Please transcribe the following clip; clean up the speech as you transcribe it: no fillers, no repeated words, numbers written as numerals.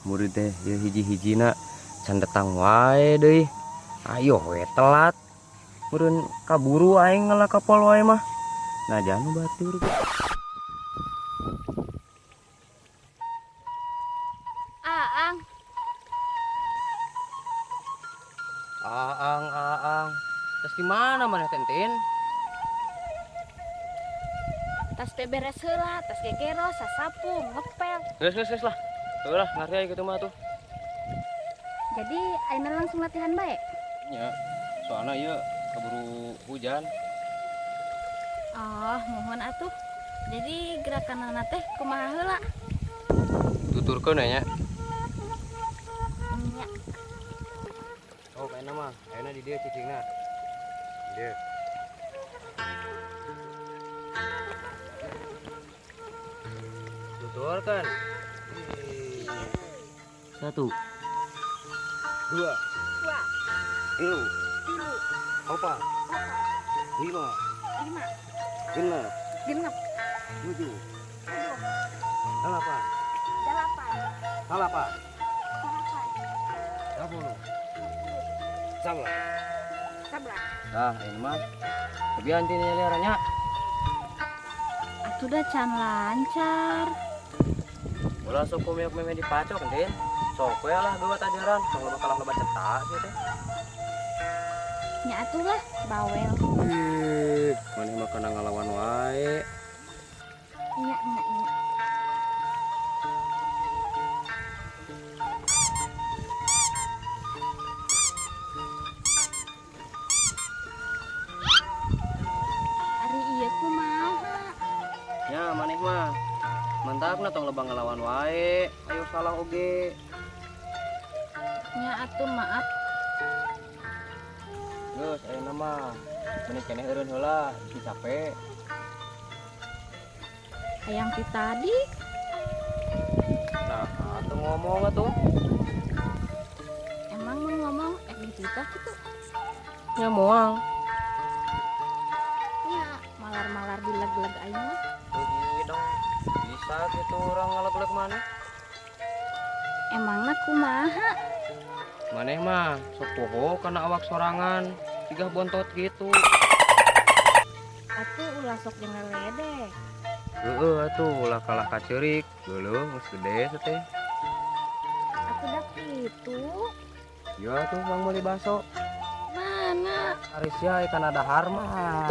Murid teh ieu hiji-hijina can datang wae deui. Ayo we telat. Meureun kaburu aing ngalah kapol wae mah. Nah janu batur. Aang. Aang, aang. Tas di mana maneh teh, Entin? Tas teh beres heula, tas gegero, sasapu, ngepel. Geus geus geus lah. Tuh lah, ngerti aja gitu mah tuh. Jadi ayeuna langsung latihan bae? Ya, soalnya ieu keburu hujan. Oh, mohon atuh. Jadi gerakanana teh kumaha heula? Tuturkeun nya. Nya. Oh, kayakna mah, ayeuna di dieu cicingna. Dieu. Tuturkeun. 1 2 2 3 3 4 4 5 5 6 6 7 7 8 8 8 8 10 11 11. Nah, ini mah kebian tini liarannya. Atuh dah can lancar. Ulah sok kumiok meme dipacok, Entin. Sok we lah dua tajaran, tong loba kalah loba cetak sih teh. Nya atuh lah, bawel. Ih, maneh mah kana ngalawan wae. Nya nya nya. Ari ieu kumaha? Nya maneh mah mantapna tong loba ngalawan wae, ayo salah oge. Nya atuh maaf. Geus ayeuna mah mending keneh eureun heula, bisi capek. Hayang ti tadi. Nah, atuh ngomong atuh. Emang mun ngomong dititah kitu? Nya moal. Nya malar-malar dileg-leg aing mah. Euy dong. Bisa kitu urang ngaleg-leg maneh. Emangna kumaha? Maneh mah sok poho kana awak sorangan, tigah bontot gitu. Atuh ulah sok jeung leledek. Heeh atuh ulah kalah kaceurik, geuleuh geus gede teh. Atuh da kitu. Ya atuh mang meuli baso. Mana? Ari sia kana dahar mah.